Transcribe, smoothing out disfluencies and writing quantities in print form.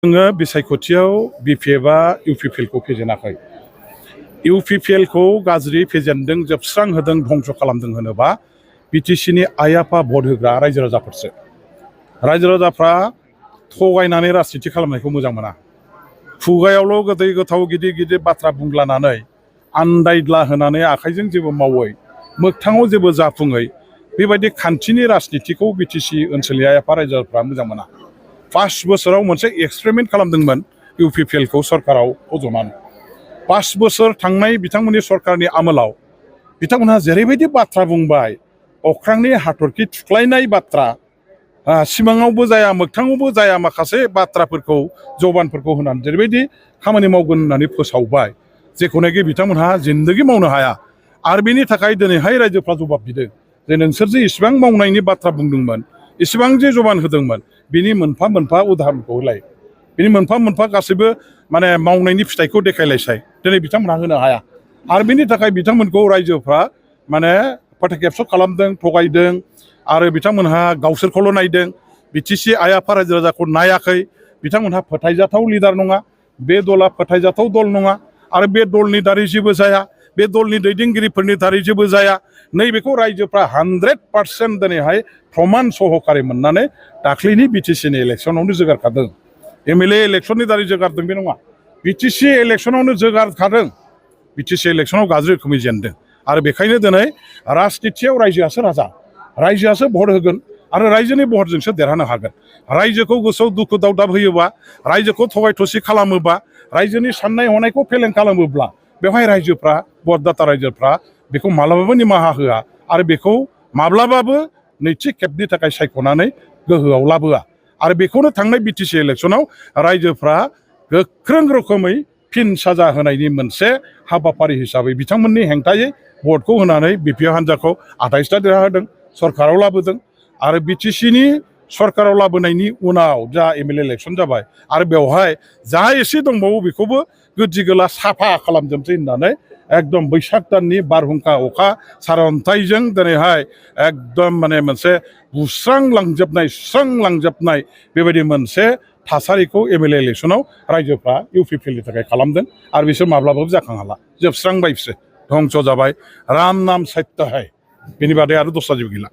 जोङो बिसायख'थियाव बिपिएफआ इउपिपिएलखौ फेजेनाखै। इउपिपिएलखौ गाज्रि फेजेनदों, जोबस्रांहोदों, धंस खालामदों होनोबा बिटिसिनि आइ आफा भट होग्रा रायजो राजाफोरसो। रायजो राजाफ्रा थगायनानै राजनिति खालामनायखौ मोजां मोना। खुगायावल' गोदै गोथाव गिदिर गिदिर बाथ्रा बुंलानानै आन्दायद्ला होनानै आखाइजों जेबो मावै, मोगथाङाव जेबो जाफुङै बेबायदि खान्थिनि राजनितिखौ बिटिसि ओनसोलनि आइ आफा रायजो राजाफ्रा मोजां मोना। 5 बोसोराव मोनसे एक्सपेरिमेन्ट खालामदोंमोन इउपिपिएलखौ सरकाराव फज'नानै। 5 बोसोर थांनाय बिथांमोननि सरकारनि आमोलाव बिथांमोनहा जेरैबायदि बाथ्रा बुंबाय, अख्रांनि हाथरखि थुख्लायनाय बाथ्रा, सिमाङावबो जाया मोगथाङावबो जाया माखासे बाथ्राफोरखौ जबानफोरखौ होनानै जेरैबायदि खामानि मावगोन होननानै फोसावबाय, जेखौनाखि बिथांमोनहा जिन्दगि मावनो हाया। आरो बेनि थाखाय दिनैहाय रायजोफ्रा जबाब बिदों जे नोंसोर जे इसिबां मावनायनि बाथ्रा बुंदोंमोन, इसिबां जे जबान होदोंमोन, बिनि मोनफा मोनफा उदाहरनखौ होलाय, बिनि मोनफा मोनफा गासैबो मावनायनि फिथाइखौ देखायलायसाय। दिनै बिथांमोनहा होनो हाया। आरो बेनि थाखाय बिथांमोनखौ रायजोफ्रा फोथायखेबस' खालामदों, थगायदों। आरो बिथांमोनहा गावसोरखौल' नायदों, बिटिसि आइ आफा रायजो राजाखौ नायाखै। बिथांमोनहा फोथायजाथाव लिडार नङा, बे दला फोथायजाथाव दल नङा। आरो बे दलनि दारै जेबो जाया, बे दलनि दैदेनगिरिफोरनि दारै जेबो जाया। नैबेखौ रायजोफ्रा 100% दिनैहाय प्रमान सहकारि मोननानै दाख्लैनि बिटिसिनि इलेक्सनावनो जोगारखादों। एमएलए इलेक्सननि दारै जोगारदों बे नङा, बिटिसि इलेक्सनावनो जोगारखादों। बिटिसि इलेक्सनाव गाज्रि रोखोमै जेनदों। आरो बेखायनो दिनै राजनितियाव रायजोआसो राजा, रायजोआसो भट होगोन आरो रायजोनि भटजोंसो देरहानो हागोन। रायजोखौ गोसोआव दुखु दावदाब होयोबा, रायजोखौ थगाय थसि खालामोबा, रायजोनि साननाय हनायखौ फेलें खालामोब्ला बेवहाय रायजोफ्रा, भटदाता रायजोफ्रा बेखौ माब्लाबाबो निमाहा होआ आरो बेखौ माब्लाबाबो नैथि खेबनि थाखाय सायख'नानै गोहोआव लाबोआ। आरो बेखौनो थांनाय बिटिसि इलेक्सनाव रायजोफ्रा गोख्रों रोखोमै फिन साजा होनायनि मोनसे हाबाफारि हिसाबै बिथांमोननि हेंथायै भटखौ होनानै बिपिएफ हान्जाखौ 28टा देरहाहोदों, सरकाराव लाबोदों। आरो बिटिसिनि सरकाराव लाबोनायनि उनाव जा एमएलए इलेक्सन जाबाय, आरो बेवहाय जा एसे दंबावो बेखौबो गोदि गोला साफा खालामजोबसै होननानै एकदम बैसाग दाननि बारहुंखा अखा सारअन्थाइजों दिनैहाय एकदम मोनसे बुस्रांलांजोबनाय, सुस्रांलांजोबनाय बेबायदि मोनसे थासारिखौ एमएलए इलेक्सनाव रायजोफ्रा इउपिपिएलनि थाखाय खालामदों। आरो बिसोर माब्लाबाबो जाखां हाला, जोबस्रांबाय, बिसोर धंस जाबाय। राम नाम सत्य है, बेनि बादै आरो दस्रा जेबो गैला।